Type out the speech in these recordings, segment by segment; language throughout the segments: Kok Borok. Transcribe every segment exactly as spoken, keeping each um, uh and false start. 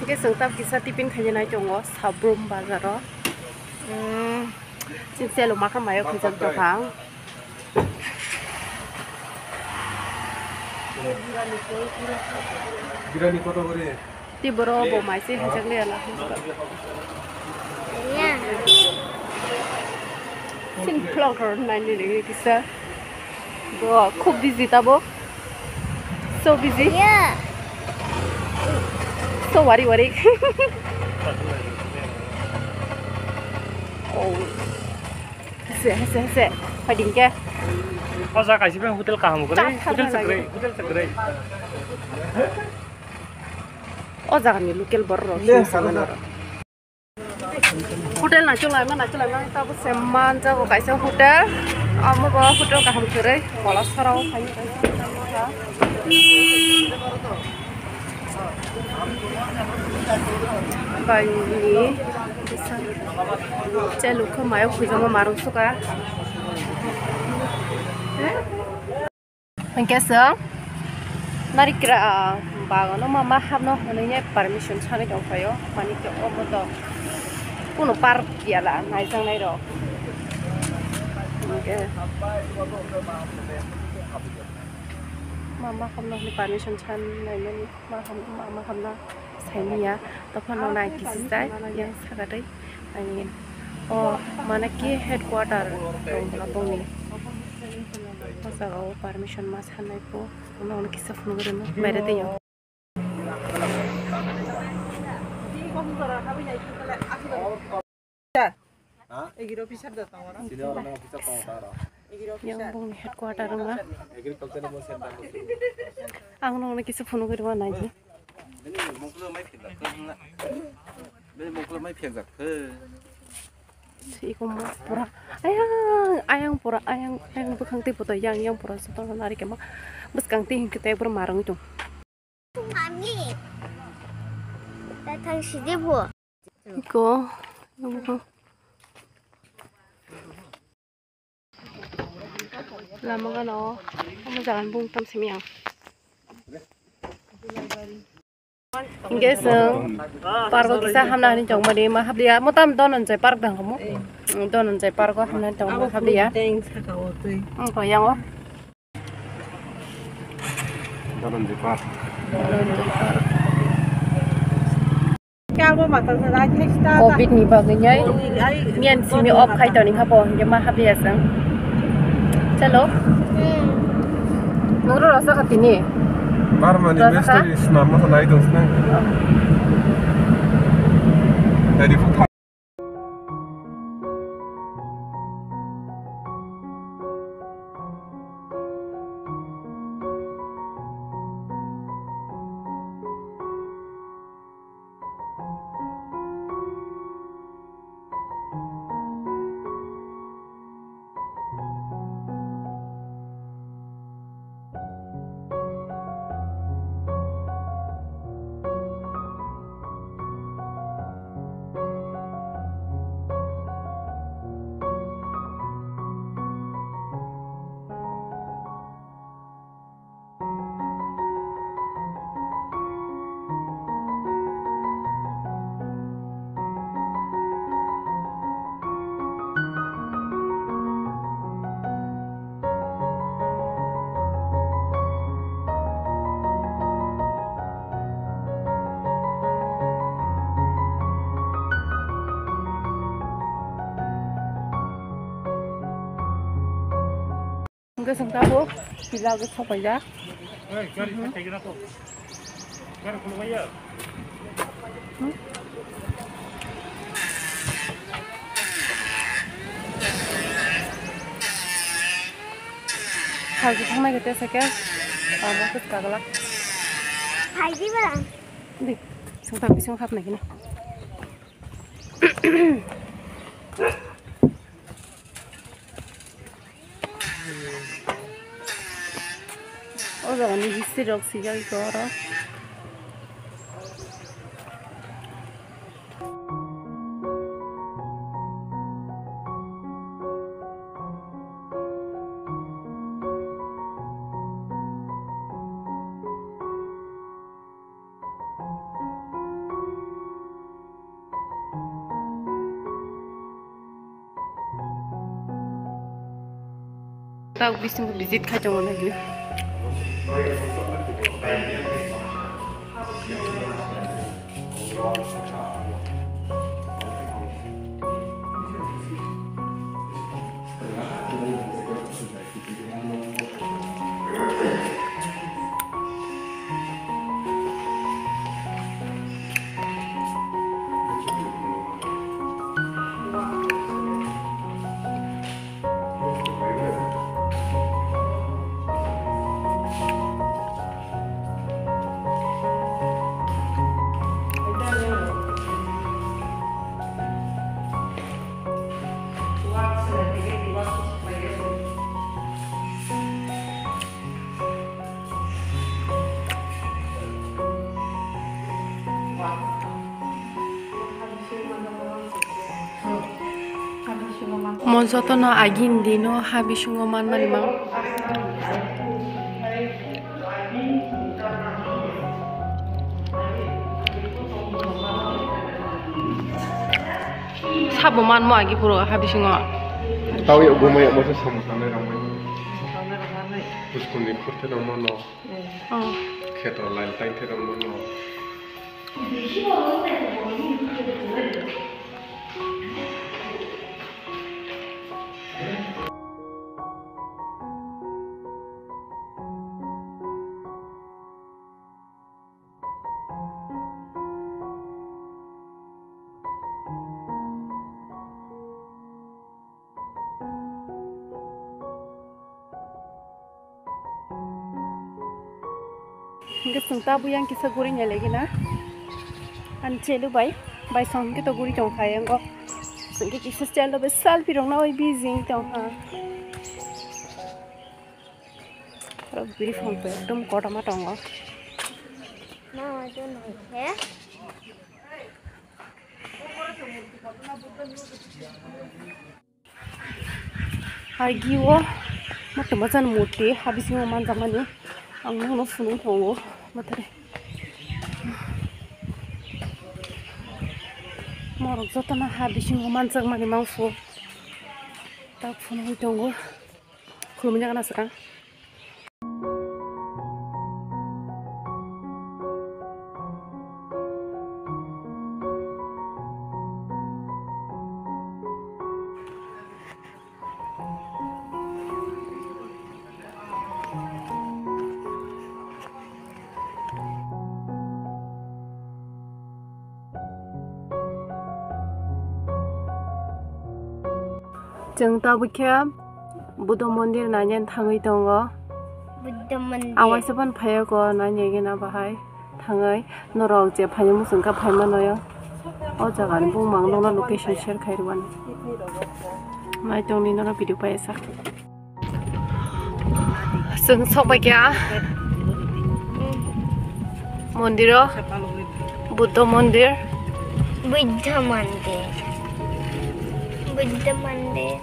Hwnkhe chwng tamo kisa tiffin khaina nai tongo Sabrum bazaro. Hmm, chini chelo makha mayo khaijak tongkha. Birani koto gore? Tei borok bo mai se hwnjak le ala. Sin vlogger naini ringi kisa. Bo khub busy tabo. So busy. So wari wari. Oh. Hese, hese, hese. Phaiding khe. O jaga kaisa bai hotel kaham kwrwi. Hotel se kwrwi, hotel se kwrwi. O jagani local borok rok sini sama norok. Hotel na chulai ma, na chulai ma, tabo se manjago kaisa hotel. Amo bo hotel kaham kwrwi. Bola sarao phai kaisa hotel. Kaini bwsa chelukha mayo khujama marung suka. Hwnkhe chwng narikra bagano ma ma hapno hwnwi permission sanwi tongphaio, mani khe omo to kunu park ya la naijaknai rok. Hwnkhe ma ma hapno hwnwi permission san naimani. Ma ham, ma, ma hamna saimanya, tokha no nai kisi chai, yang saka tei, ani, o, mana ki headquarter tong bwla bongni. O jaga o permission ma sanai po, ono ono kisa phunugwi rwma, baire tei yo. Yang bongni headquarter wngma. Ang nongni kisa phunugwi rwma naidi. Iko mo pura ayang, ayang pura ayang, ayang bwkhang tei poto yang, yang pura jotono nari kema bwskang tei hinkhe tei bwrwi marwngwi tong. Mami. Datang sidi bu. Iko. Lama gana o. Omo jagan bung tam simi ang. Hingke chwng park o kisa hamna hinwi tongmani ma habliya. Mo tam Dhananjay park dang mo. Dhananjay park o hamna hinwi tongmo habliya. Ang ko yang o. Dhananjay Park. Covid ni bagwi nai miyan simi off khai toni kha bo, hingke ma habliya chwng. Chalo. Nungro rasa kha tini. Barmani rasa kha? Mestri swnamma kha nai tong sinai. Dari phuk Hingke chwng tabuk pizza bo sok paijak. Salsa thangna kete seke, amo kis kagala. Phaidi ba. Di, chwng tabuk bising hapna kina. O jagani history rok swijak iko oro. Tak bisingo visit khai tongo nai. Mo jotono agini dino ha bisingo manmani mang. Sabo manmo agi puro ha bisingo. Tao ya gumai ya mo se samung tangnai rang mai. Puskuni khurte rang mano. Oh. Kheto lain taing khe rang mano. Hingke chwng tabuk yang kisa guri nai lagi na. Ani chelu bai, bai song hingke to guri tong kha yang o. Chwng khe kisa chelo bai selfie rok nai busy tong kha. Oro biri phone pe ekdom kotorma tongo. Mama jun hai khe. Agi o matwma jani murti ha bisingo manjakmani ang nono phunuk tongo mwthari. Morok jotono ha bisingo manjakmani mangphu tak phunugwi tongo. Khulumjak na swkang. Chwng tabuk khe Buddha mondir naina thangwi tongo. Buddha mondir. Ang waisa phano phaiya kho naina gina bahai thangwi. Norok je phaina muchung kha phaima noyo. O jaga ni bumung ang nokno location share khai rwani. Nai tongni norok video paisa. Chwng sok bai kha mondiro, Buddha mondir. Buddha mondir. Buddha mondir.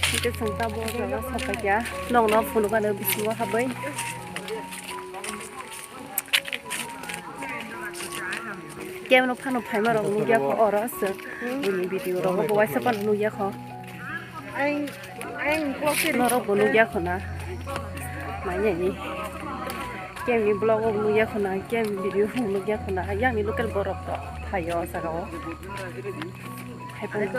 Hingke chwng tabuk o jaga sapai kha, nokno phunukgano bisingo habwi. Kemno phano phaima rok nukya kho oro chwng, bini video rogo bo waisa phano nukya kho. Norok bo nukya kho na, mainani. Kemni vlog o nukya kho na, kemni video o nukya kho na, ayang ni local borok rok phaio o jaga o. Hai phano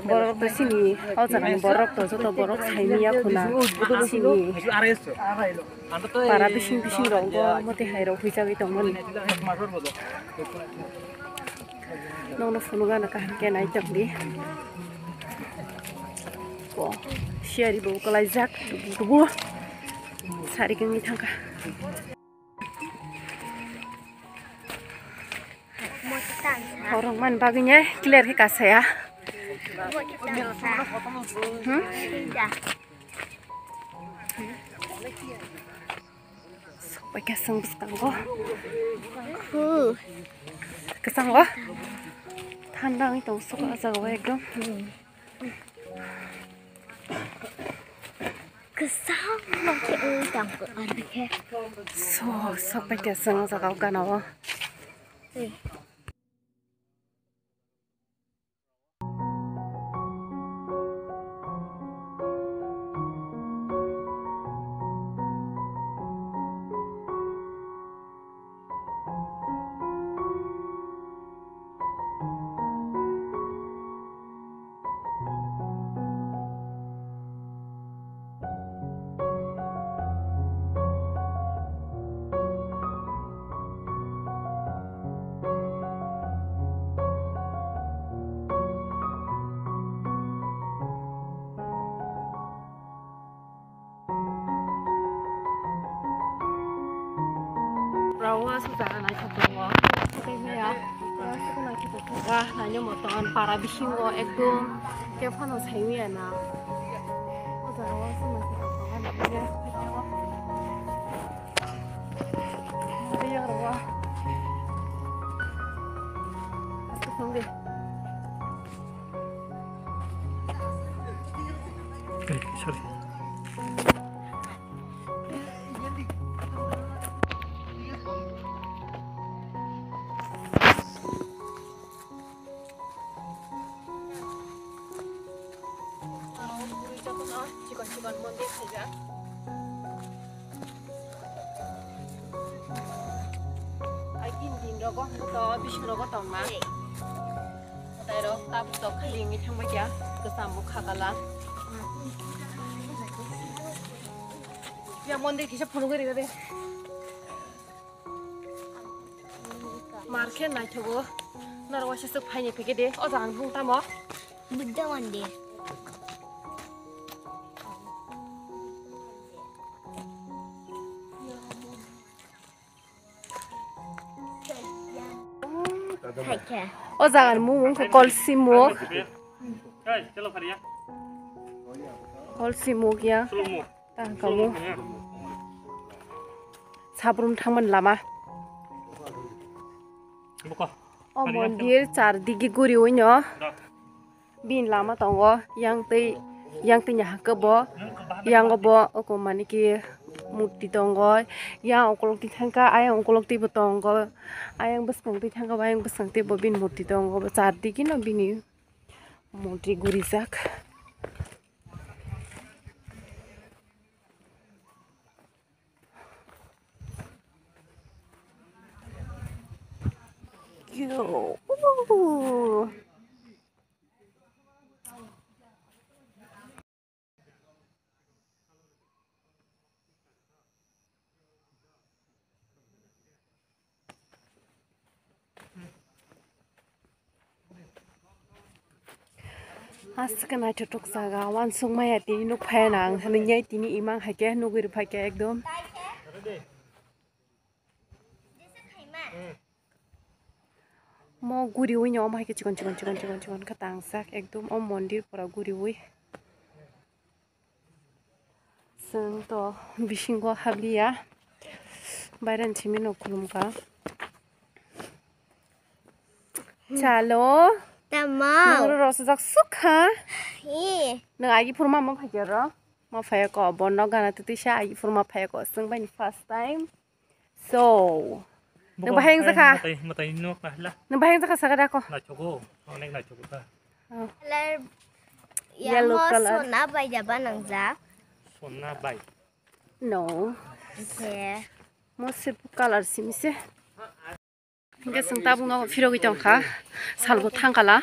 borok to sini, o jaga ni borok to joto borok saimanya khuna sini. Para bising bising rok bo moti hai rok huijagwi tongmani. Nokno phunukgana kaham khe nai tongdi. Bo siyari bo kwlaijak dubu dubu sari khe wngwi thangkha. Khorang man bagwi ne clear khe kasaya. Hmm? Sok bai khe chwng bwskango. Khu. Kwchango. Thanda wngwi tongo sok o jaga o ekdom. Hmm. kwchangno khe wng tong khe. So, sok pai khe chwng o jaga o gana o. Rawa su jaga naithok tongo. Tei maya. Wah, naino moton para bisingo ekdom khe phano sai maya na. O jaga o suma saka tongo na. Tei yagra wa. Aste thang de. Eh, sorry. Chikon chikon mondir khaijak. Agini din rogo hwnkhe to bising rogo tongma. Mwtai rok tabuk tok khali wngwi thangbai kha, kwcham bo kha kala. Ya mondir kisa phunugwi rega de. Mar khe naithogo. Norok waisa swk phaini phikhe de. O jaga ni bung tamo? Buddha mandir. O jaga ni mung wngkha Kolsimuk. Kolsimuk ya. Tang kamu. Sabrum thangmani lama. O mondir char digi guriwi no. Bini lama tongo, yang twi, yang twi ni hakhe bo, yang bo oko mani ki murti tongo, yang ukolog twi thangkha, ayang ukolog twi bo tongo, ayang bwskang twi thangkha, ayang bwskang twi bo bini murti tongo, bo char digi no bini murti gurijak. Yo. Aswk naithothok jaga, uansukmaya tini nuk phaiya nang hinwi tini imang hai khe nugwi rwphai kha ekdom. Mo guriwi no omo hai khe chikon chikon chikon chikon chikon khe tangsak ekdom o mondir pura guriwi. Chwng to bisingo habliya. Bairani simi no khulumkha. Chalo. Tamo. Nang ro rosajak sukha. Hi. Nang agi phuru ma ma phaiya ro. Ma phaiya ko, bono gana twisa agi phuru ma phaiya ko. Chwng baini first time. So, nang bahai wngjakha? Mwtai, mwtai nuk na hla. Nang bahai wngjakha saka da ko? Naithogo, onek naithogo ta. Oh. Color, yellow color. Sona bai jaba nangjak. Sona bai. No. Okay. Mo se color simi se. Hingke chwng tabuk no phirogwi tongkha. Salbo thangkala.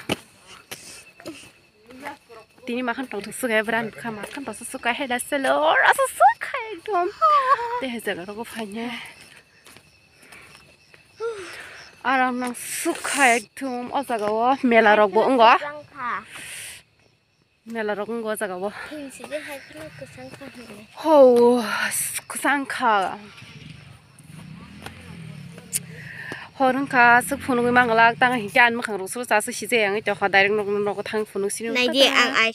Tini makhan tongthok swkha, brand kha makhan tongthok swkha, hai da selo rasa swkha ekdom. Tei hai jaga rogo phainai. Aram nang swkha ekdom o jaga o mela rok bo wngo. Mela rok wngo o jaga o. Hinsi de hai kheno kwchang kha hinwi. Ho, kwchang kha. Hor wngkha, swk phunugwi manglak, tang hinkhe ani mwkhang rok sro cha swk sijak yang tongkha, direct nok nogo thang phunuk sini. Naidi ang ai.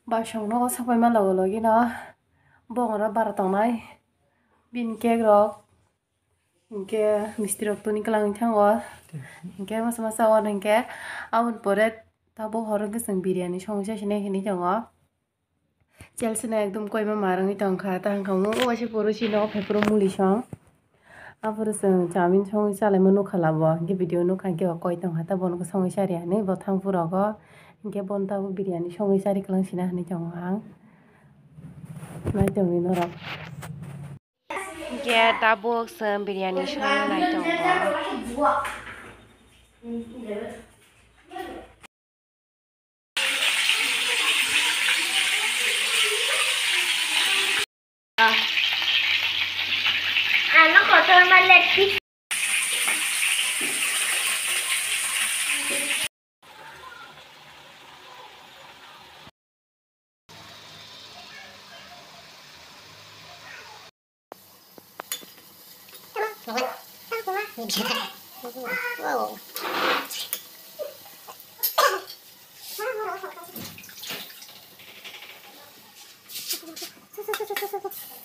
Basong nogo sapaima logo logi no bongor bara tongnai bini cake rok. Hinkhe misti rok toni kwlangwi thango. Hinkhe masa masa o hinkhe aboni pore Abo horo khe chwng biryani songwi chasinai hinwi tongo. Chelsina ekdom koima marwngwi tongkha, ta hwnkha omo waisa poro chini o phai phuru muli song. Aphuru chwng chowmin songwi chalaima nukha labo, hinkhe video nukha hinkhe bo koi tongkha, ta bono songwi chariya hinwi bo thang phurogo. Hinkhe bono tabuk biryani songwi chari kwlang sina hinwi tongo ang. Nai tongwi norok. Hinkhe tabuk chwng biryani songna nai tongo. Ano kotor ma leg piece.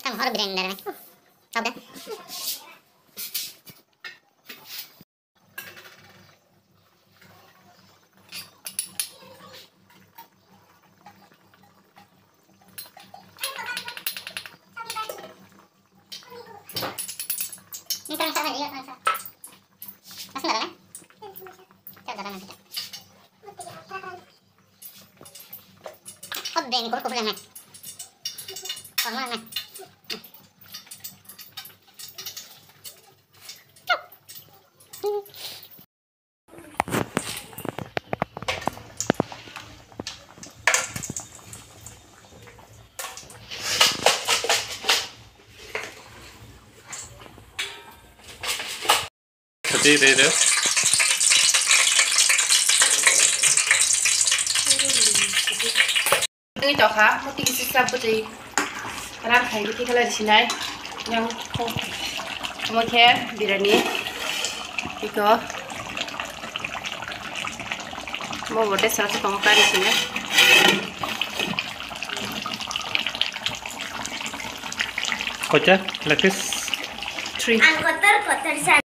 Tang hor breng dara. Tau da. Ini terang sana, iya, terang sana. Masih nggak ada, kan? Coba jalan nanti, Kak. Oh, bengkok, kok, jangan. Kok, mana? Dei, dei, dei. Twi tokha, muti kisi sab bwtwi. Ran khai biti khala risinai. Yang kho. Omo khe biryani. Iko. Mo bote sa sa tong kari sinai. Kocha, lakis. Three. Ang kotor kotor sa.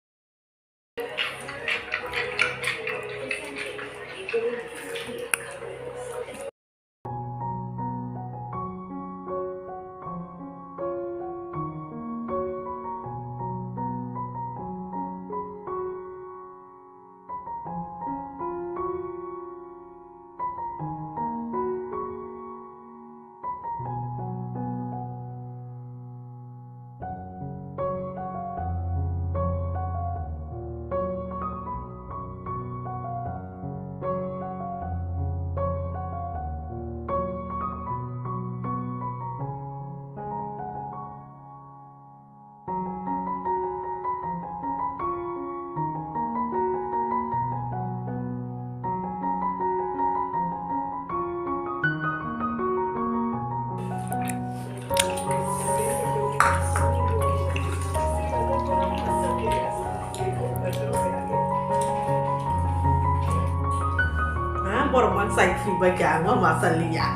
Ha, borok ma chai khi bai khe ang ma ma cha liya.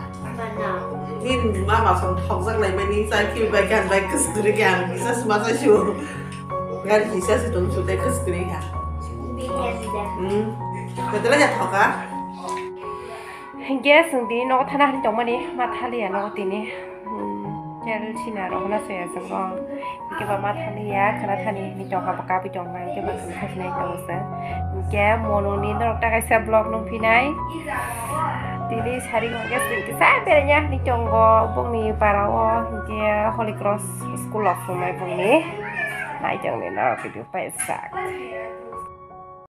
Nini mama song thokjak lai mani chai khi bai khe ang bai kwswk kwrwi khe ang kisa se ma chai sio. Gari kisa se tong su tei kwswk kwrwi kha. Hmm. Betala ya thoka. Hinkhe chwng tini nogo thana hinwi tongmani ma thaliya nogo tini. Hmm, kel sina rok na se aswk rong. Hinkhe ba ma thaliya khana thani hinwi tongkha ba kabui tongkha hinkhe ba khana thani tongo se. Hinkhe mononi norok ta kaisa vlog nung phinai. Tini sari hinkhe chwng kisa beraiya hinwi tongo bongni para o hinkhe Holy Cross school o phunai bongni. Nai tongni norok video paisa.